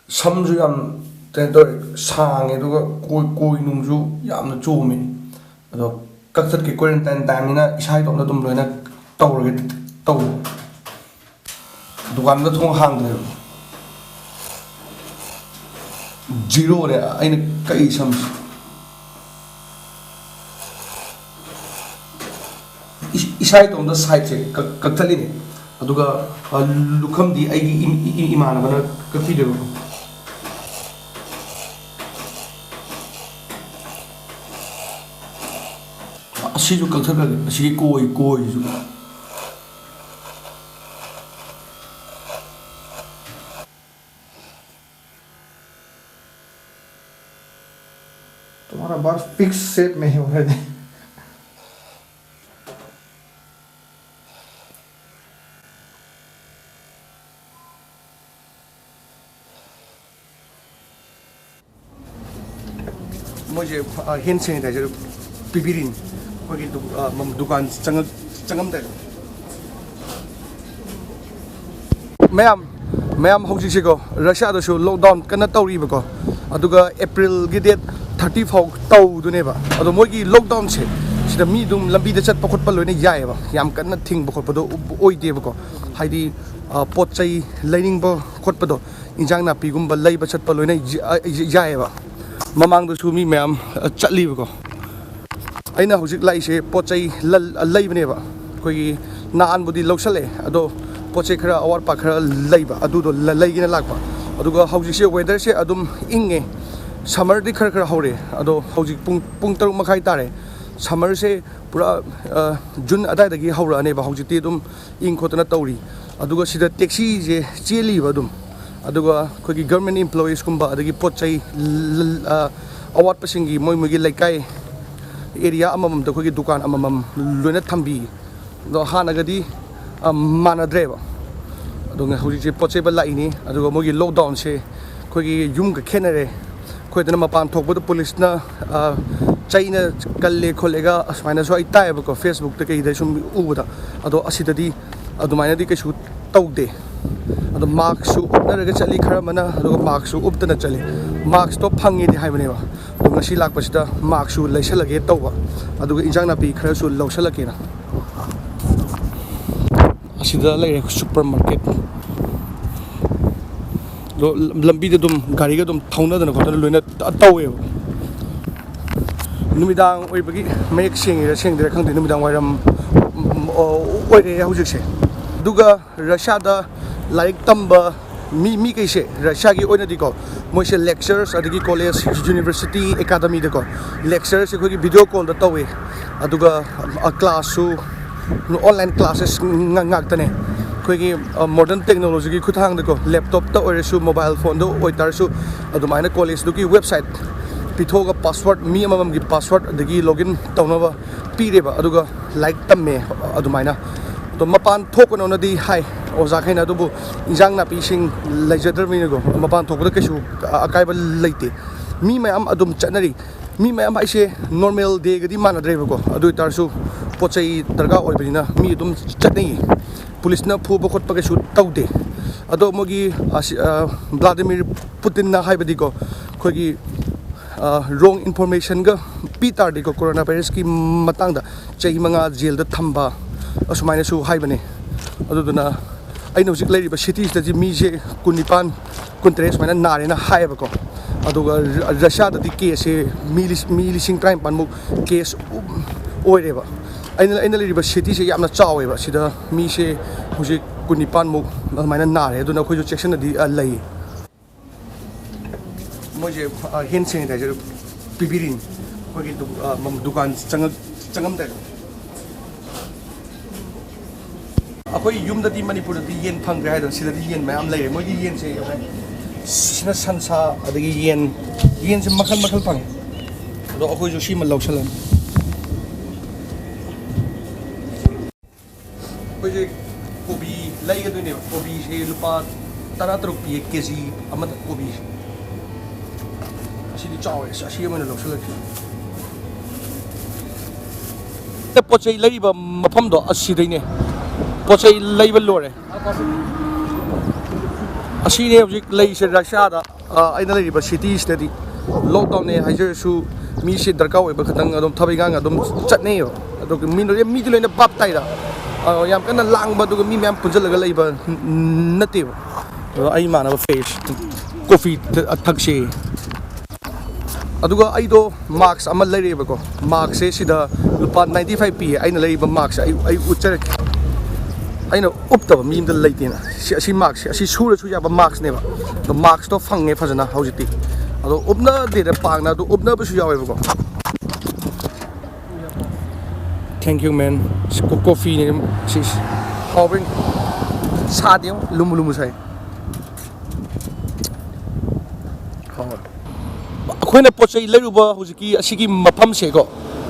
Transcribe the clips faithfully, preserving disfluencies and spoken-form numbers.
ꯁꯝꯁꯨ ꯌꯥꯝ, ꯀꯩꯅꯣ ꯇꯧꯔꯦ, ꯁꯥꯡꯉꯦ, ꯑꯗꯨꯒ ꯀꯣꯏ ꯀꯣꯏ ꯅꯨꯡꯁꯨ ꯌꯥꯝꯅ ꯆꯣꯝꯃꯦ꯫ ꯑꯗꯣ ꯀꯛꯊꯠꯀꯦ, ꯀ꯭ꯋꯥꯔꯦꯟꯇꯥꯏꯟ ꯇꯥꯏꯝꯅꯤꯅ ꯏꯁꯥ ꯏꯇꯣꯝꯇ ꯑꯗꯨꯝ ꯂꯣꯏꯅ ꯇꯧꯔꯒꯦ ꯇꯧꯕ꯫ ꯗꯨꯀꯥꯟꯗ ꯊꯣꯡ ꯍꯥꯡꯗ꯭ꯔꯦꯕ꯫ ꯖꯤꯔꯣꯅꯦ ꯑꯩꯅ ꯀꯛꯏ ꯁꯝꯁꯦ꯫ ꯏꯁꯥ ꯏꯇꯣꯝꯇ ꯁꯥꯏꯠꯁꯦ ꯀꯛꯊꯠꯂꯤꯅꯦ꯫ ꯑꯗꯨꯒ ꯂꯨꯈꯝꯗꯤ ꯑꯩꯒꯤ ꯏꯃꯥꯟꯅꯕꯅ ꯀꯛꯄꯤꯗꯣꯏꯕꯀꯣ꯫ ꯑꯁꯤꯁꯨ ꯀꯛꯊꯠꯈ꯭ꯔꯒꯦ, ꯑꯁꯤꯒꯤ ꯀꯣꯏ ꯀꯣꯏꯁꯤꯁꯨ꯫ तुम्हारा बाल फिक्स शेप में ही हो रहा है। ꯃꯣꯏꯁꯦ ꯍꯦꯟ ꯁꯦꯅꯤꯇꯥꯏꯖꯔ ꯄꯤꯕꯤꯔꯤꯅꯤ ꯑꯩꯈꯣꯏꯒꯤ ꯗꯨꯀꯥꯟ ꯆꯪꯉꯝꯗꯥꯏꯗ꯫ ꯃꯌꯥꯝ ꯃꯌꯥꯝ ꯍꯧꯖꯤꯛꯁꯤꯀꯣ, ꯔꯁꯤꯌꯥꯗꯁꯨ ꯂꯣꯛꯗꯥꯎꯟ ꯀꯟꯅ ꯇꯧꯔꯤꯕꯀꯣ꯫ ꯑꯗꯨꯒ ꯑꯦꯄ꯭ꯔꯤꯜꯒꯤ ꯗꯦꯠ ꯊꯥꯔꯇꯤ ꯐꯥꯎ ꯇꯧꯗꯣꯏꯅꯦꯕ꯫ ꯑꯗꯣ ꯃꯣꯏꯒꯤ ꯂꯣꯛꯗꯥꯎꯟꯁꯦ ꯁꯤꯗ ꯃꯤ ꯑꯗꯨꯝ ꯂꯝꯕꯤꯗ ꯆꯠꯄ ꯈꯣꯠꯄ ꯂꯣꯏꯅ ꯌꯥꯏꯑꯕ, ꯌꯥꯝ ꯀꯟꯅ ꯊꯤꯡꯕ ꯈꯣꯠꯄꯗꯣ ꯑꯣꯏꯗꯦꯕꯀꯣ꯫ ꯍꯥꯏꯗꯤ ꯄꯣꯠ ꯆꯩ ꯂꯩꯅꯤꯡꯕ ꯈꯣꯠꯄꯗꯣ, ꯏꯟꯖꯥꯡ ꯅꯥꯄꯤꯒꯨꯝꯕ ꯂꯩꯕ ꯆꯠꯄ ꯂꯣꯏꯅ ꯌꯥꯏꯑꯕ꯫ ꯃꯃꯥꯡꯗꯁꯨ ꯃꯤ ꯃꯌꯥꯝ ꯆꯠꯂꯤꯕꯀꯣ꯫ ꯑꯩꯅ ꯍꯧꯖꯤꯛ ꯂꯥꯛꯏꯁꯦ ꯄꯣꯠ ꯆꯩ ꯂꯩꯕꯅꯦꯕ꯫ ꯑꯩꯈꯣꯏꯒꯤ ꯅꯍꯥꯟꯕꯨꯗꯤ ꯂꯧꯁꯜꯂꯛꯑꯦ, ꯑꯗꯣ ꯄꯣꯠ ꯆꯩ ꯈꯔ ꯑꯋꯥꯠ ꯑꯄꯥ ꯈꯔ ꯂꯩꯕ, ꯑꯗꯨꯗꯣ ꯂꯩꯒꯦꯅ ꯂꯥꯛꯄ꯫ ꯑꯗꯨꯒ ꯍꯧꯖꯤꯛꯁꯦ ꯋꯦꯗꯔꯁꯦ ꯑꯗꯨꯝ ꯏꯪꯉꯦ, ꯁꯝꯃꯔꯗꯤ ꯈꯔ ꯈꯔ ꯍꯧꯔꯛꯑꯦ꯫ ꯑꯗꯣ ꯍꯧꯖꯤꯛ ꯄꯨꯡ ꯄꯨꯡ ꯇꯔꯨꯛ ꯃꯈꯥꯏ ꯇꯥꯔꯦ꯫ ꯁꯝꯃꯔꯁꯦ ꯄꯨꯔꯥ ꯖꯨꯟ ꯑꯗꯥꯏꯗꯒꯤ ꯍꯧꯔꯛꯑꯅꯦꯕ꯫ ꯍꯧꯖꯤꯛꯇꯤ ꯑꯗꯨꯝ ꯏꯪ ꯈꯣꯠꯇꯅ ꯇꯧꯔꯤ꯫ ꯑꯗꯨꯒ ꯁꯤꯗ ꯇꯦꯛꯁꯤꯁꯦ ꯆꯦꯜꯂꯤꯕ ꯑꯗꯨꯝ꯫ ꯑꯗꯨꯒ ꯑꯩꯈꯣꯏꯒꯤ ꯒꯔꯃꯦꯟ ꯏꯝꯄ꯭ꯂꯣꯌꯤꯁꯀꯨꯝꯕ, ꯑꯗꯒꯤ ꯄꯣꯠ ꯆꯩ ꯑꯋꯥꯠꯄꯁꯤꯡꯒꯤ ꯃꯣꯏ ꯃꯣꯏꯒꯤ ꯂꯩꯀꯥꯏ ꯑꯦꯔꯤꯌꯥ ꯑꯃꯃꯝꯗ ꯑꯩꯈꯣꯏꯒꯤ ꯗꯨꯀꯥꯟ ꯑꯃꯃꯝ ꯂꯣꯏꯅ ꯊꯝꯕꯤ꯫ ꯑꯗꯣ ꯍꯥꯟꯅꯒꯗꯤ ꯃꯥꯟꯅꯗ꯭ꯔꯦꯕ꯫ ꯑꯗꯨꯒ ꯍꯧꯖꯤꯛꯁꯦ ꯄꯣꯠ ꯆꯩꯕ ꯂꯥꯛꯏꯅꯤ꯫ ꯑꯗꯨꯒ ꯃꯣꯏꯒꯤ ꯂꯣꯛꯗꯥꯎꯟꯁꯦ ꯑꯩꯈꯣꯏꯒꯤ ꯌꯨꯝꯒ ꯈꯦꯠꯅꯔꯦ꯫ ꯑꯩꯈꯣꯏꯗꯅ ꯃꯄꯥꯟ ꯊꯣꯛꯄꯗ ꯄꯨꯂꯤꯁꯅ ꯆꯩꯅ ꯀꯜꯂꯦ ꯈꯣꯠꯂꯦꯒ ꯑꯁꯨꯃꯥꯏꯅꯁꯨ ꯑꯩ ꯇꯥꯏꯌꯦꯕꯀꯣ, ꯐꯦꯁꯕꯨꯛꯇ ꯀꯩꯗ ꯁꯨꯝ ꯎꯕꯗ꯫ ꯑꯗꯣ ꯑꯁꯤꯗꯗꯤ ꯑꯗꯨꯃꯥꯏꯅꯗꯤ ꯀꯩꯁꯨ ꯇꯧꯗꯦ꯫ ꯑꯗꯣ ꯃꯥꯛꯁꯁꯨ ꯎꯞꯅꯔꯒ ꯆꯠꯂꯤ ꯈꯔ ꯑꯃꯅ, ꯑꯗꯨꯒ ꯃꯥꯛꯁꯁꯨ ꯎꯞꯇꯅ ꯆꯠꯂꯤ꯫ ꯃꯥꯛꯁꯇꯣ ꯐꯪꯉꯦꯗꯤ ꯍꯥꯏꯕꯅꯦꯕ, ꯑꯗꯣ ꯉꯁꯤ ꯂꯥꯛꯄꯁꯤꯗ ꯃꯥꯛꯁꯁꯨ ꯂꯩꯁꯜꯂꯒꯦ ꯇꯧꯕ, ꯑꯗꯨꯒ ꯏꯟꯖꯥꯡ ꯅꯥꯄꯤ ꯈꯔꯁꯨ ꯂꯧꯁꯜꯂꯛꯀꯦꯅ꯫ ꯑꯁꯤꯗ ꯂꯩꯔꯦ ꯁꯨꯄꯔ ꯃꯥꯔꯀꯦꯠ꯫ ꯑꯗꯣ ꯂꯝꯕꯤꯗ ꯑꯗꯨꯝ ꯒꯥꯔꯤꯒ ꯑꯗꯨꯝ ꯊꯧꯅꯗꯅ ꯈꯣꯠꯇꯅ ꯂꯣꯏꯅ ꯇꯧꯋꯦꯕ꯫ ꯅꯨꯃꯤꯗꯥꯡ ꯑꯣꯏꯕꯒꯤ ꯃꯌꯦꯛ ꯁꯦꯡꯉꯤꯔꯥ ꯁꯦꯡꯗ꯭ꯔꯤꯔꯥ ꯈꯪꯗꯦ, ꯅꯨꯃꯤꯗꯥꯡ ꯋꯥꯏꯔꯝ ꯑꯣꯏꯔꯦ ꯍꯧꯖꯤꯛꯁꯦ꯫ ꯑꯗꯨꯒ ꯔꯁꯤꯌꯥꯗ ꯂꯥꯏꯔꯤꯛ ꯇꯝꯕ ꯃꯤ ꯃꯤꯈꯩꯁꯦ, ꯔꯁꯤꯌꯥꯒꯤ ꯑꯣꯏꯅꯗꯤꯀꯣ, ꯃꯣꯏꯁꯦ ꯂꯦꯛꯆꯔꯁ ꯑꯗꯒꯤ ꯀꯣꯂꯦꯖ, ꯌꯨꯅꯤꯚꯔꯁꯤꯇꯤ, ꯑꯦꯀꯥꯗꯃꯤꯗꯀꯣ ꯂꯦꯛꯆꯔꯁꯦ ꯑꯩꯈꯣꯏꯒꯤ ꯚꯤꯗꯤꯑꯣ ꯀꯣꯜꯗ ꯇꯧꯋꯦ꯫ ꯑꯗꯨꯒ ꯀ꯭ꯂꯥꯁꯁꯨ ꯑꯣꯟꯂꯥꯏꯟ ꯀ꯭ꯂꯥꯁꯦꯁ ꯉꯥꯛꯇꯅꯦ꯫ ꯑꯩꯈꯣꯏꯒꯤ ꯃꯣꯗꯔꯟ ꯇꯦꯛꯅꯣꯂꯣꯖꯤꯒꯤ ꯈꯨꯠꯊꯥꯡꯗꯀꯣ, ꯂꯦꯞꯇꯣꯞꯇ ꯑꯣꯏꯔꯁꯨ, ꯃꯣꯕꯥꯏꯜ ꯐꯣꯟꯗ ꯑꯣꯏꯇꯥꯔꯁꯨ, ꯑꯗꯨꯃꯥꯏꯅ ꯀꯣꯂꯦꯖꯇꯨꯒꯤ ꯋꯦꯕꯁꯥꯏꯠ ꯄꯤꯊꯣꯛꯑꯒ ꯄꯥꯁꯋꯥꯔꯗ, ꯃꯤ ꯑꯃꯃꯝꯒꯤ ꯄꯥꯁꯋꯥꯔꯗ ꯑꯗꯒꯤ ꯂꯣꯒꯏꯟ ꯇꯧꯅꯕ ꯄꯤꯔꯦꯕ꯫ ꯑꯗꯨꯒ ꯂꯥꯏꯔꯤꯛ ꯇꯝꯃꯦ ꯑꯗꯨꯃꯥꯏꯅ꯫ ꯑꯗꯣ ꯃꯄꯥꯟ ꯊꯣꯛꯀꯅꯣꯅꯗꯤ ꯍꯥꯏ ꯑꯣꯖꯥꯈꯩꯅ, ꯑꯗꯨꯕꯨ ꯏꯟꯖꯥꯡ ꯅꯥꯄꯤꯁꯤꯡ ꯂꯩꯖꯗ꯭ꯔꯕꯅꯤꯅꯀꯣ, ꯃꯄꯥꯟ ꯊꯣꯛꯄꯗ ꯀꯩꯁꯨ ꯑꯀꯥꯏꯕ ꯂꯩꯇꯦ꯫ ꯃꯤ ꯃꯌꯥꯝ ꯑꯗꯨꯝ ꯆꯠꯅꯔꯤ꯫ ꯃꯤ ꯃꯌꯥꯝ ꯍꯥꯏꯁꯦ ꯅꯣꯔꯃꯦꯜ ꯗꯦꯒꯗꯤ ꯃꯥꯟꯅꯗ꯭ꯔꯦꯕꯀꯣ, ꯑꯗꯨ ꯑꯣꯏꯇꯥꯔꯁꯨ ꯄꯣꯠ ꯆꯩ ꯗꯔꯀꯥꯔ ꯑꯣꯏꯕꯅꯤꯅ ꯃꯤ ꯑꯗꯨꯝ ꯆꯠꯅꯩꯌꯦ꯫ ꯄꯨꯂꯤꯁꯅ ꯐꯨꯕ ꯈꯣꯠꯄ ꯀꯩꯁꯨ ꯇꯧꯗꯦ꯫ ꯑꯗꯣ ꯃꯣꯏꯒꯤ ꯑꯁꯤ, ꯑ, ꯕ꯭ꯂꯥꯗꯤꯃꯤꯔ ꯄꯨꯇꯤꯟꯅ ꯍꯥꯏꯕꯗꯤꯀꯣ, ꯑꯩꯈꯣꯏꯒꯤ, ꯑ, ꯔꯣꯡ ꯏꯟꯐꯣꯔꯃꯦꯁꯟꯒ ꯄꯤ ꯇꯥꯔꯗꯤꯀꯣ, ꯀꯣꯔꯣꯅꯥ ꯚꯥꯏꯔꯁꯀꯤ ꯃꯇꯥꯡꯗ ꯆꯍꯤ ꯃꯉꯥ ꯖꯦꯜꯗ ꯊꯝꯕ ꯑꯁꯨꯃꯥꯏꯅꯁꯨ ꯍꯥꯏꯕꯅꯦ꯫ ꯑꯗꯨꯗꯨꯅ ꯑꯩꯅ ꯍꯧꯖꯤꯛ ꯂꯩꯔꯤꯕ ꯁꯤꯇꯤꯁꯤꯗꯗꯤ ꯃꯤꯁꯦ ꯀꯨꯟꯅꯤꯄꯥꯟ, ꯀꯨꯟꯇꯔꯦꯠ ꯁꯨꯃꯥꯏꯅ ꯅꯥꯔꯦꯅ ꯍꯥꯏꯌꯦꯕꯀꯣ꯫ ꯑꯗꯨꯒ ꯔ-, ꯔꯁꯤꯌꯥꯗꯗꯤ ꯀꯦꯁꯁꯦ ꯃꯤ ꯂꯤꯁ-, ꯃꯤ ꯂꯤꯁꯤꯡ ꯇꯔꯥꯅꯤꯄꯥꯟꯃꯨꯛ ꯀꯦꯁ ꯑꯣꯏꯔꯦꯕ꯫ ꯑꯩꯅ, ꯑꯩꯅ ꯂꯩꯔꯤꯕ ꯁꯤꯇꯤꯁꯦ ꯌꯥꯝꯅ ꯆꯥꯎꯋꯦꯕ꯫ ꯁꯤꯗ ꯃꯤꯁꯦ ꯍꯧꯖꯤꯛ ꯀꯨꯟꯅꯤꯄꯥꯟꯃꯨꯛ ꯑꯗꯨꯃꯥꯏꯅ ꯅꯥꯔꯦ꯫ ꯑꯗꯨꯅ ꯑꯩꯈꯣꯏꯁꯨ ꯆꯦꯛꯁꯤꯟꯅꯗꯤ, ꯑ, ꯂꯩ꯫ ꯃꯣꯏꯁꯦ, ꯑ, ꯍꯦꯟ ꯁꯦꯅꯤꯇꯥꯏꯖꯔ ꯄꯤꯕꯤꯔꯤꯅꯤ ꯑꯩꯈꯣꯏꯒꯤ ꯗꯨ-, ꯑ, ꯃꯝ-, ꯗꯨꯀꯥꯟ ꯆꯪꯉꯛ-, ꯆꯪꯉꯝꯗꯥꯏꯗ꯫ ꯑꯩꯈꯣꯏ ꯌꯨꯝꯗꯗꯤ, ꯃꯅꯤꯄꯨꯔꯗꯗꯤ ꯌꯦꯟ ꯐꯪꯗ꯭ꯔꯦ ꯍꯥꯏꯗꯅ, ꯁꯤꯗꯗꯤ ꯌꯦꯟ ꯃꯌꯥꯝ ꯂꯩꯔꯦ꯫ ꯃꯣꯏꯒꯤ ꯌꯦꯟꯁꯦ, ꯁꯤꯅ ꯁꯟꯁꯥ, ꯑꯗꯒꯤ ꯌꯦꯟ, ꯌꯦꯟꯁꯦ ꯃꯈꯜ ꯃꯈꯜ ꯐꯪꯉꯦ꯫ ꯑꯗꯣ ꯑꯩꯈꯣꯏꯁꯨ ꯁꯤꯃ ꯂꯧꯁꯜꯂꯅꯤ꯫ ꯑꯩꯈꯣꯏꯁꯦ ꯀꯣꯕꯤ ꯂꯩꯒꯗꯣꯏꯅꯦꯕ꯫ ꯀꯣꯕꯤꯁꯦ ꯂꯨꯄꯥ ꯇꯔꯥ ꯇꯔꯨꯛ ꯄꯤꯌꯦ, ꯀꯦ ꯖꯤ ꯑꯃꯗ ꯀꯣꯕꯤꯁꯦ꯫ ꯑꯁꯤꯗꯤ ꯆꯥꯎꯋꯦ, ꯑꯁ, ꯑꯁꯤ ꯑꯃ ꯑꯣꯏꯅ ꯂꯧꯁꯜꯂꯒꯦ꯫ ꯄꯣꯠ ꯆꯩ ꯂꯩꯔꯤꯕ ꯃꯐꯝꯗꯣ ꯑꯁꯤꯗꯩꯅꯦ꯫ ꯄꯣꯠ ꯆꯩ ꯂꯩꯕ ꯂꯣꯏꯔꯦ꯫ ꯑꯁꯤꯅꯦ ꯍꯧꯖꯤꯛ ꯂꯩꯁꯦ ꯔꯁꯤꯌꯥꯗ꯫ ꯑ, ꯑꯩꯅ ꯂꯩꯔꯤꯕ ꯁꯤꯇꯤꯁꯤꯗꯗꯤ ꯂꯣꯛꯗꯥꯎꯟꯅꯦ ꯍꯥꯏꯖꯔꯁꯨ, ꯃꯤꯁꯦ ꯗꯔꯀꯥꯔ ꯑꯣꯏꯕ ꯈꯛꯇꯪ ꯑꯗꯨꯝ ꯊꯕꯛ ꯏꯪꯈꯥꯡ ꯑꯗꯨꯝ ꯆꯠꯅꯩꯌꯦꯕ꯫ ꯑꯗꯨꯒ ꯃꯤ ꯂꯣꯏꯅ, ꯃꯤꯗꯤ ꯂꯣꯏꯅ ꯚꯥꯞ ꯇꯥꯏꯗ꯫ ꯑ, ꯌꯥꯝ ꯀꯟꯅ ꯂꯥꯡꯕ, ꯑꯗꯨꯒ ꯃꯤ ꯃꯌꯥꯝ ꯄꯨꯟꯁꯤꯜꯂꯒ ꯂꯩꯕ ꯅꯠꯇꯦꯕ꯫ ꯑꯗꯣ ꯑꯩ ꯏꯃꯥꯟꯅꯕ ꯐ꯭ꯔꯦꯁ ꯀꯣꯐꯤ ꯊꯛꯁꯦ꯫ ꯑꯗꯨꯒ ꯑꯩꯗꯣ ꯃꯥꯛꯁ ꯑꯃ ꯂꯩꯔꯛꯑꯦꯕꯀꯣ꯫ ꯃꯥꯛꯁꯁꯦ ꯁꯤꯗ ꯂꯨꯄꯥ ninety five ꯄꯤꯌꯦ꯫ ꯑꯩꯅ ꯂꯩꯔꯤꯕ ꯃꯥꯛꯁꯁꯦ ꯑꯩ, ꯑꯩ ꯎꯠꯆꯔꯛꯀꯦ꯫ ꯑꯩꯅ ꯎꯞꯇꯕ ꯃꯤ ꯑꯝꯇ ꯂꯩꯇꯦꯅ꯫ ꯁꯤ, ꯑꯁꯤ ꯃꯥꯛꯁꯁꯦ, ꯑꯁꯤ ꯁꯨꯔꯁꯨ ꯌꯥꯕ ꯃꯥꯛꯁꯅꯦꯕ꯫ ꯑꯗꯣ ꯃꯥꯛꯁꯇꯣ ꯐꯪꯉꯦ ꯐꯖꯅ ꯍꯧꯖꯤꯛꯇꯤ꯫ ꯑꯗꯣ ꯎꯞꯅꯗꯦꯗ ꯄꯥꯛꯅ, ꯑꯗꯣ ꯎꯞꯅꯕꯁꯨ ꯌꯥꯎꯋꯦꯕꯀꯣ꯫ Thank you, man. ꯁꯤ ꯀꯣ-, ꯀꯣꯐꯤꯅꯦ꯫ ꯁꯤ ꯍꯥꯎꯕ꯭ꯔꯥ ꯌꯦꯡꯉꯨ꯫ ꯁꯥꯗꯦ ꯌꯦꯡꯉꯨ, ꯂꯨꯝꯕꯨ ꯂꯨꯝꯕꯨ ꯁꯥꯏ꯫ ꯍꯥꯎꯕ꯭ꯔꯥ? ꯑꯩꯈꯣꯏꯅ ꯄꯣꯠ ꯆꯩ ꯂꯩꯔꯨꯕ ꯍꯧꯖꯤꯛꯀꯤ ꯑꯁꯤꯒꯤ ꯃꯐꯝꯁꯦꯀꯣ,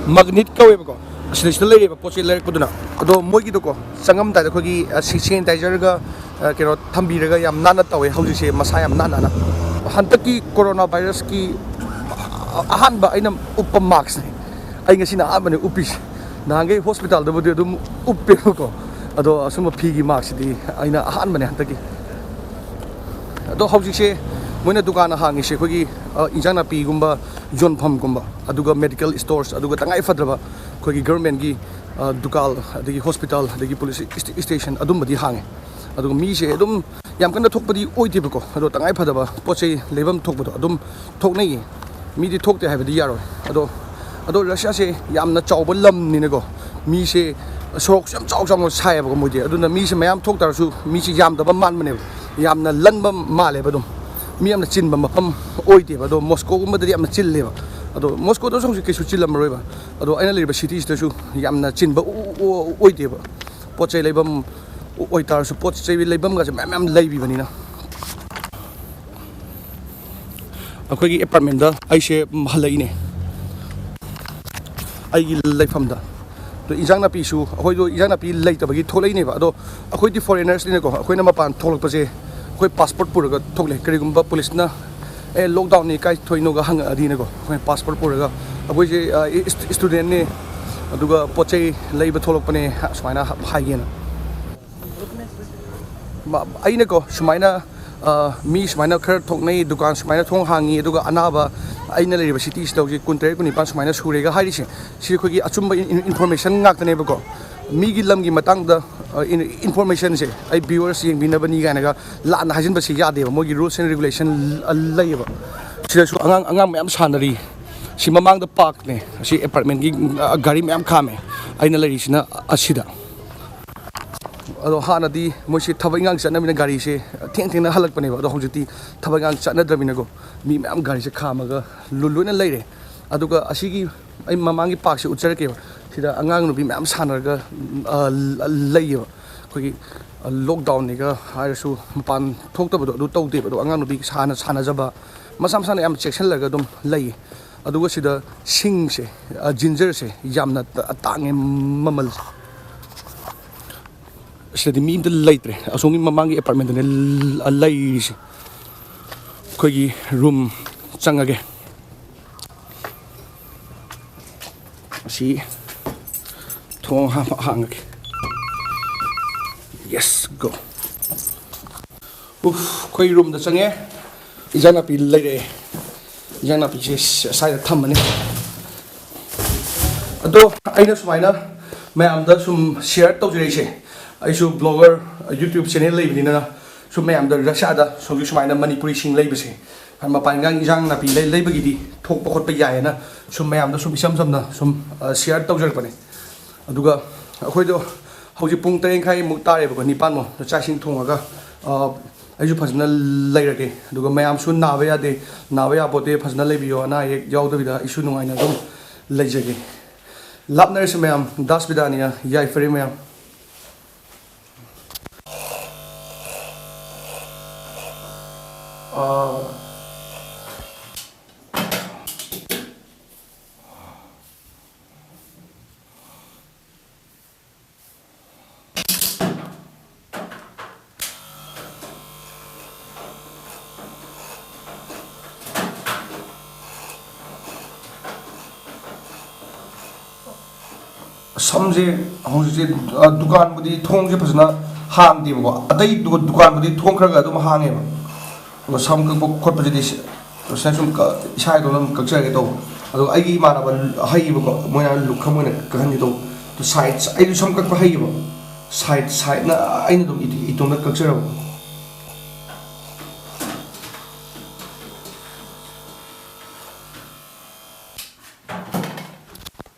ꯃꯒꯅꯤꯠ ꯀꯧꯋꯦꯕꯀꯣ꯫ ꯑꯁꯤꯗꯩꯁꯤꯗ ꯂꯩꯔꯦꯕ ꯄꯣꯠ ꯆꯩ ꯂꯩꯔꯛꯄꯗꯨꯅ꯫ ꯑꯗꯣ ꯃꯣꯏꯒꯤꯗꯣꯀꯣ, ꯆꯪꯉꯝꯗꯥꯏꯗ ꯑꯩꯈꯣꯏꯒꯤ, ꯑ, ꯁꯤ-, ꯁꯦꯅꯤꯇꯥꯏꯖꯔꯒ, ꯑ, ꯀꯩꯅꯣ ꯊꯝꯕꯤꯔꯒ ꯌꯥꯝ ꯅꯥꯟꯅ ꯇꯧꯋꯦ ꯍꯧꯖꯤꯛꯁꯦ, ꯃꯁꯥ ꯌꯥꯝ ꯅꯥꯟ ꯅꯥꯟꯅ꯫ ꯍꯟꯗꯛꯀꯤ ꯀꯣꯔꯣꯅꯥ ꯚꯥꯏꯔꯁꯀꯤ ꯑ-, ꯑꯍꯥꯟꯕ ꯑꯩꯅ ꯎꯞꯄ ꯃꯥꯛꯁꯅꯦ꯫ ꯑꯩ ꯉꯁꯤꯅ ꯑꯍꯥꯟꯕꯅꯦ ꯎꯞꯄꯤꯁꯦ꯫ ꯅꯍꯥꯟꯈꯩ ꯍꯣꯁꯄꯤꯇꯥꯜꯗꯕꯨꯗꯤ ꯑꯗꯨꯝ ꯎꯞꯄꯦꯕꯀꯣ, ꯑꯗꯣ ꯑꯁꯨꯝꯕ ꯐꯤꯒꯤ ꯃꯥꯛꯁꯤꯗꯤ ꯑꯩꯅ ꯑꯍꯥꯟꯕꯅꯦ ꯍꯟꯗꯛꯀꯤ꯫ ꯑꯗꯣ ꯍꯧꯖꯤꯛꯁꯦ ꯃꯣꯏꯅ ꯗꯨꯀꯥꯟ ꯍꯥꯡꯉꯤꯁꯦ ꯑꯩꯈꯣꯏꯒꯤ, ꯑ, ꯏꯟꯖꯥꯡ ꯅꯥꯄꯤꯒꯨꯝꯕ ꯌꯣꯟꯐꯝꯒꯨꯝꯕ, ꯑꯗꯨꯒ ꯃꯦꯗꯤꯀꯦꯜ ꯁ꯭ꯇꯣꯔꯁ, ꯑꯗꯨꯒ ꯇꯉꯥꯏ ꯐꯗ꯭ꯔꯕ ꯑꯩꯈꯣꯏꯒꯤ ꯒꯔꯃꯦꯟꯒꯤ, ꯑ, ꯗꯨꯀꯥꯟ, ꯑꯗꯒꯤ ꯍꯣꯁꯄꯤꯇꯥꯜ, ꯑꯗꯒꯤ ꯄꯨꯂꯤꯁ ꯏꯁ-, ꯏꯁꯇꯦꯁꯟ, ꯑꯗꯨꯝꯕꯗꯤ ꯍꯥꯡꯉꯦ꯫ ꯑꯗꯨꯒ ꯃꯤꯁꯦ ꯑꯗꯨꯝ ꯌꯥꯝ ꯀꯟꯅ ꯊꯣꯛꯄꯗꯤ ꯑꯣꯏꯗꯦꯕꯀꯣ, ꯑꯗꯣ ꯇꯉꯥꯏ ꯐꯗꯕ ꯄꯣꯠ ꯆꯩ ꯂꯩꯐꯝ ꯊꯣꯛꯄꯗꯣ ꯑꯗꯨꯝ ꯊꯣꯛꯅꯩꯌꯦ꯫ ꯃꯤꯗꯤ ꯊꯣꯛꯇꯦ ꯍꯥꯏꯕꯗꯤ ꯌꯥꯔꯣꯏ꯫ ꯑꯗꯣ, ꯑꯗꯣ ꯔꯁꯤꯌꯥꯁꯦ ꯌꯥꯝꯅ ꯆꯥꯎꯕ ꯂꯝꯅꯤꯅꯀꯣ, ꯃꯤꯁꯦ ꯁꯣꯔꯣꯛꯁꯨ ꯌꯥꯝ ꯆꯥꯎ ꯆꯥꯎꯅ ꯁꯥꯏꯌꯦꯕꯀꯣ ꯃꯣꯏꯗꯤ꯫ ꯑꯗꯨꯅ ꯃꯤꯁꯦ ꯃꯌꯥꯝ ꯊꯣꯛꯇꯥꯔꯁꯨ ꯃꯤꯁꯦ ꯌꯥꯝꯗꯕ ꯃꯥꯟꯕꯅꯦꯕ, ꯌꯥꯝꯅ ꯂꯟꯕ ꯃꯥꯜꯂꯦꯕ꯫ ꯑꯗꯨꯝ ꯃꯤ ꯌꯥꯝꯅ ꯆꯤꯟꯕ ꯃꯐꯝ ꯑꯣꯏꯗꯦꯕ꯫ ꯑꯗꯣ ꯃꯣꯁꯀꯣꯒꯨꯝꯕꯗꯗꯤ ꯌꯥꯝꯅ ꯆꯤꯜꯂꯦꯕ꯫ ꯑꯗꯣ ꯃꯣꯁꯀꯣꯗꯁꯨ ꯍꯧꯖꯤꯛ ꯀꯩꯁꯨ ꯆꯤꯜꯂꯝꯃꯔꯣꯏꯕ꯫ ꯑꯗꯣ ꯑꯩꯅ ꯂꯩꯔꯤꯕ ꯁꯤꯇꯤꯁꯤꯗꯁꯨ ꯌꯥꯝꯅ ꯆꯤꯟꯕ ꯑꯣ-, ꯑꯣ-, ꯑꯣꯏꯗꯦꯕ꯫ ꯄꯣꯠ ꯆꯩ ꯂꯩꯐꯝ ꯑꯣꯏꯇꯥꯔꯁꯨ, ꯄꯣꯠ ꯆꯩ ꯂꯩꯐꯝꯒꯁꯦ ꯃꯌꯥꯝ ꯃꯌꯥꯝ ꯂꯩꯕꯤꯕꯅꯤꯅ꯫ ꯑꯩꯈꯣꯏꯒꯤ ꯑꯦꯄꯥꯔꯠꯃꯦꯟꯗ ꯑꯩꯁꯦ ꯍꯜꯂꯛꯏꯅꯦ, ꯑꯩꯒꯤ ꯂꯩꯐꯝꯗ꯫ ꯑꯗꯣ ꯏꯟꯖꯥꯡ ꯅꯥꯄꯤꯁꯨ, ꯑꯩꯈꯣꯏꯗꯣ ꯏꯟꯖꯥꯡ ꯅꯥꯄꯤ ꯂꯩꯇꯕꯒꯤ ꯊꯣꯛꯂꯛꯏꯅꯦꯕ꯫ ꯑꯗꯣ ꯑꯩꯈꯣꯏꯗꯤ ꯐꯣꯔꯦꯅꯔꯁꯅꯤꯅꯀꯣ, ꯑꯩꯈꯣꯏꯅ ꯃꯄꯥꯟ ꯊꯣꯛꯂꯛꯄꯁꯦ ꯑꯩꯈꯣꯏ ꯄꯥꯁꯄꯣꯔꯠ ꯄꯨꯔꯒ ꯊꯣꯛꯂꯛꯑꯦ꯫ ꯀꯔꯤꯒꯨꯝꯕ ꯄꯨꯂꯤꯁꯅ "ꯑꯦ, ꯂꯣꯛꯗꯥꯎꯟꯅꯤ, ꯀꯥꯏ ꯊꯣꯛꯏꯅꯣꯒ?" ꯍꯪꯉꯛꯑꯗꯤꯅꯀꯣ, ꯑꯩꯈꯣꯏ ꯄꯥꯁꯄꯣꯔꯠ ꯄꯨꯔꯒ, "ꯑꯩꯈꯣꯏꯁꯦ, ꯑ, ꯏꯁ-, ꯏꯁꯇꯨꯗꯦꯟꯅꯤ, ꯑꯗꯨꯒ ꯄꯣꯠ ꯆꯩ ꯂꯩꯕ ꯊꯣꯛꯂꯛꯄꯅꯦ," ꯁꯨꯃꯥꯏꯅ ꯍꯥꯏꯒꯦꯅ꯫ ꯃ-, ꯑꯩꯅꯀꯣ ꯁꯨꯃꯥꯏꯅ, ꯑ, ꯃꯤ ꯁꯨꯃꯥꯏꯅ ꯈꯔ ꯊꯣꯛꯅꯩ, ꯗꯨꯀꯥꯟ ꯁꯨꯃꯥꯏꯅ ꯊꯣꯡ ꯍꯥꯡꯉꯤ, ꯑꯗꯨꯒ ꯑꯅꯥꯕ ꯑꯩꯅ ꯂꯩꯔꯤꯕ ꯁꯤꯇꯤꯁꯤꯗ ꯍꯧꯖꯤꯛ ꯀꯨꯟꯇꯔꯦꯠ ꯀꯨꯟꯅꯤꯄꯥꯟ ꯁꯨꯃꯥꯏꯅ ꯁꯨꯔꯦꯒ ꯍꯥꯏꯔꯤꯁꯦ, ꯁꯤ ꯑꯩꯈꯣꯏꯒꯤ ꯑꯆꯨꯝꯕ ꯏꯟ-, ꯏꯟ-, ꯏꯟꯐꯣꯔꯃꯦꯁꯟ ꯉꯥꯛꯇꯅꯦꯕꯀꯣ꯫ ꯃꯤꯒꯤ ꯂꯝꯒꯤ ꯃꯇꯥꯡꯗ, ꯑ, ꯏꯟ-, ꯏꯟꯐꯣꯔꯃꯦꯁꯟꯁꯦ ꯑꯩ ꯚ꯭ꯌꯨꯋꯔꯁ ꯌꯦꯡꯕꯤꯅꯕꯅꯤ ꯀꯥꯏꯅꯒ ꯂꯥꯟꯅ ꯍꯥꯏꯖꯤꯟꯕꯁꯤ ꯌꯥꯗꯦꯕ, ꯃꯣꯏꯒꯤ ꯔꯨꯜꯁ ꯑꯦꯟ ꯔꯤꯒꯨꯂꯦꯁꯟ ꯂꯩꯌꯦꯕ꯫ ꯁꯤꯗꯁꯨ ꯑꯉꯥꯡ, ꯑꯉꯥꯡ ꯃꯌꯥꯝ ꯁꯥꯟꯅꯔꯤ꯫ ꯁꯤ ꯃꯃꯥꯡꯗ ꯄꯥꯔꯛꯅꯦ, ꯑꯁꯤ ꯑꯦꯄꯥꯔꯠꯃꯦꯟꯒꯤ, ꯑ, ꯒꯥꯔꯤ ꯃꯌꯥꯝ ꯈꯥꯝꯃꯦ꯫ ꯑꯩꯅ ꯂꯩꯔꯤꯁꯤꯅ ꯑꯁꯤꯗ꯫ ꯑꯗꯣ ꯍꯥꯟꯅꯗꯤ ꯃꯣꯏꯁꯤ ꯊꯕꯛ ꯏꯪꯈꯥꯡ ꯆꯠꯅꯕꯅꯤꯅ ꯒꯥꯔꯤꯁꯦ ꯊꯦꯡ ꯊꯦꯡꯅ ꯍꯜꯂꯛꯄꯅꯦꯕ꯫ ꯑꯗꯣ ꯍꯧꯖꯤꯛꯇꯤ ꯊꯕꯛ ꯏꯪꯈꯥꯡ ꯆꯠꯅꯗ꯭ꯔꯕꯅꯤꯅꯀꯣ, ꯃꯤ ꯃꯌꯥꯝ ꯒꯥꯔꯤꯁꯦ ꯈꯥꯝꯃꯒ ꯂꯣ-, ꯂꯣꯏꯅ ꯂꯩꯔꯦ꯫ ꯑꯗꯨꯒ ꯑꯁꯤꯒꯤ ꯑꯩ ꯃꯃꯥꯡꯒꯤ ꯄꯥꯔꯛꯁꯦ ꯎꯠꯆꯔꯛꯀꯦꯕ꯫ ꯁꯤꯗ ꯑꯉꯥꯡ ꯅꯨꯄꯤ ꯃꯌꯥꯝ ꯁꯥꯟꯅꯔꯒ, ꯑ, ꯂꯩꯌꯦꯕ꯫ ꯑꯩꯈꯣꯏꯒꯤ, ꯑ, ꯂꯣꯛꯗꯥꯎꯟꯅꯤꯒ ꯍꯥꯏꯔꯁꯨ ꯃꯄꯥꯟ ꯊꯣꯛꯇꯕꯗꯣ ꯑꯗꯨ ꯇꯧꯗꯦꯕ꯫ ꯑꯗꯣ ꯑꯉꯥꯡ ꯅꯨꯄꯤ ꯁꯥꯟꯅ-, ꯁꯥꯟꯅꯖꯕ, ꯃꯁꯥ ꯃꯁꯥꯅ ꯌꯥꯝ ꯆꯦꯛꯁꯤꯜꯂꯒ ꯑꯗꯨꯝ ꯂꯩꯌꯦ꯫ ꯑꯗꯨꯒ ꯁꯤꯗ ꯁꯤꯡꯁꯦ, ꯑ, ꯖꯤꯟꯖꯔꯁꯦ ꯌꯥꯝꯅ ꯇ-, ꯇꯥꯡꯉꯦ ꯃꯃꯜꯁꯦ꯫ ꯁꯤꯗꯗꯤ ꯃꯤ ꯑꯝꯇ ꯂꯩꯇ꯭ꯔꯦ꯫ ꯑꯁꯣꯝꯒꯤ ꯃꯃꯥꯡꯒꯤ ꯑꯦꯄꯥꯔꯠꯃꯦꯟꯗꯅꯦ ꯂ-, ꯂꯩꯔꯤꯁꯦ꯫ ꯑꯩꯈꯣꯏꯒꯤ ꯔꯨꯝ ꯆꯪꯉꯒꯦ꯫ ꯑꯁꯤ ꯊꯣꯡ ꯍꯥ-, ꯍꯥꯡꯉꯒꯦ꯫ Yes, go. ꯎꯐ, ꯑꯩꯈꯣꯏ ꯔꯨꯝꯗ ꯆꯪꯉꯦ꯫ ꯏꯟꯖꯥꯡ ꯅꯥꯄꯤ ꯂꯩꯔꯛꯑꯦ꯫ ꯏꯟꯖꯥꯡ ꯅꯥꯄꯤꯁꯦ ꯁ-, ꯁ꯭ꯋꯥꯏꯗ ꯊꯝꯃꯅꯤ꯫ ꯑꯗꯣ ꯑꯩꯅ ꯁꯨꯃꯥꯏꯅ ꯃꯌꯥꯝꯗ ꯁꯨꯝ ꯁꯤꯌꯔ ꯇꯧꯖꯔꯛꯏꯁꯦ, ꯑꯩꯁꯨ ꯕ꯭ꯂꯣꯒꯔ, YouTube ꯆꯦꯅꯦꯜ ꯂꯩꯕꯅꯤꯅ ꯁꯨꯝ ꯃꯌꯥꯝꯗ ꯔꯁꯤꯌꯥꯗ ꯁꯣꯝꯒꯤ ꯁꯨꯃꯥꯏꯅ ꯃꯅꯤꯄꯨꯔꯤꯁꯤꯡ ꯂꯩꯕꯁꯦ, ꯃꯄꯥꯟ ꯏꯟꯖꯥꯡ ꯏꯟꯖꯥꯡ ꯅꯥꯄꯤ ꯂꯩ-, ꯂꯩꯕꯒꯤꯗꯤ ꯊꯣꯛꯄ ꯈꯣꯠꯄ ꯌꯥꯏꯌꯦꯅ ꯁꯨꯝ ꯃꯌꯥꯝꯗ ꯁꯨꯝ ꯏꯆꯝ ꯆꯝꯅ ꯁꯨꯝ, ꯑ, ꯁꯤꯌꯔ ꯇꯧꯖꯔꯛꯄꯅꯦ꯫ ꯑꯗꯨꯒ ꯑꯩꯈꯣꯏꯗꯣ ꯍꯧꯖꯤꯛ ꯄꯨꯡ ꯇꯔꯦꯠ ꯃꯈꯥꯏꯃꯨꯛ ꯇꯥꯔꯦꯕꯀꯣ, ꯅꯤꯄꯥꯟꯃꯨꯛ꯫ ꯑꯗꯣ ꯆꯥꯛ ꯏꯁꯤꯡ ꯊꯣꯡꯉꯒ, ꯑ, ꯑꯩꯁꯨ ꯐꯖꯅ ꯂꯩꯔꯒꯦ꯫ ꯑꯗꯨꯒ ꯃꯌꯥꯝꯁꯨ ꯅꯥꯕ ꯌꯥꯗꯦ, ꯅꯥꯕ ꯌꯥꯄꯣꯠꯇꯦ, ꯐꯖꯅ ꯂꯩꯕꯤꯌꯣ, ꯑꯅꯥ ꯑꯌꯦꯛ ꯌꯥꯎꯗꯕꯤꯗ ꯑꯩꯁꯨ ꯅꯨꯡꯉꯥꯏꯅ ꯑꯗꯨꯝ ꯂꯩꯖꯒꯦ꯫ ꯂꯥꯞꯅꯔꯁꯨ ꯃꯌꯥꯝ, ꯗꯥꯁ ꯕꯤꯗꯥꯅꯤꯌꯥ, ꯌꯥꯏꯐꯔꯦ ꯃꯌꯥꯝ꯫ ꯑꯥ꯫ ꯁꯝꯁꯦ ꯍꯧꯖꯤꯛꯁꯦ, ꯑ, ꯗꯨꯀꯥꯟꯕꯨꯗꯤ ꯊꯣꯡꯁꯦ ꯐꯖꯅ ꯍꯥꯡꯗꯦꯕꯀꯣ꯫ ꯑꯇꯩ ꯗꯨ-, ꯗꯨꯀꯥꯟꯕꯨꯗꯤ ꯊꯣꯡ ꯈꯔ ꯈꯔ ꯑꯗꯨꯝ ꯍꯥꯡꯉꯦꯕ, ꯑꯗꯣ ꯁꯝ ꯀꯛꯄ ꯈꯣꯠꯄꯁꯤꯗꯤ ꯁꯤ-, ꯁꯤꯅ ꯁꯨꯝ ꯀ-, ꯏꯁꯥ ꯏꯇꯣꯝꯇ ꯑꯗꯨꯝ ꯀꯛꯆꯔꯒꯦ ꯇꯧꯕ꯫ ꯑꯗꯣ ꯑꯩꯒꯤ ꯏꯃꯥꯟꯅꯕ ꯍꯩꯌꯦꯕꯀꯣ, ꯃꯣꯏꯅ ꯂꯨꯛ ꯑꯃ ꯑꯣꯏꯅ ꯀꯛꯍꯟꯒꯦ ꯇꯧꯕ꯫ ꯑꯗꯣ ꯁꯥꯏꯠ, ꯑꯩꯁꯨ ꯁꯝ ꯀꯛꯄ ꯍꯩꯌꯦꯕ, ꯁꯥꯏꯠ ꯁꯥꯏꯠꯅ ꯑꯩꯅ ꯑꯗꯨꯝ ꯏꯇꯣꯝꯇ ꯀꯛꯆꯔꯕ꯫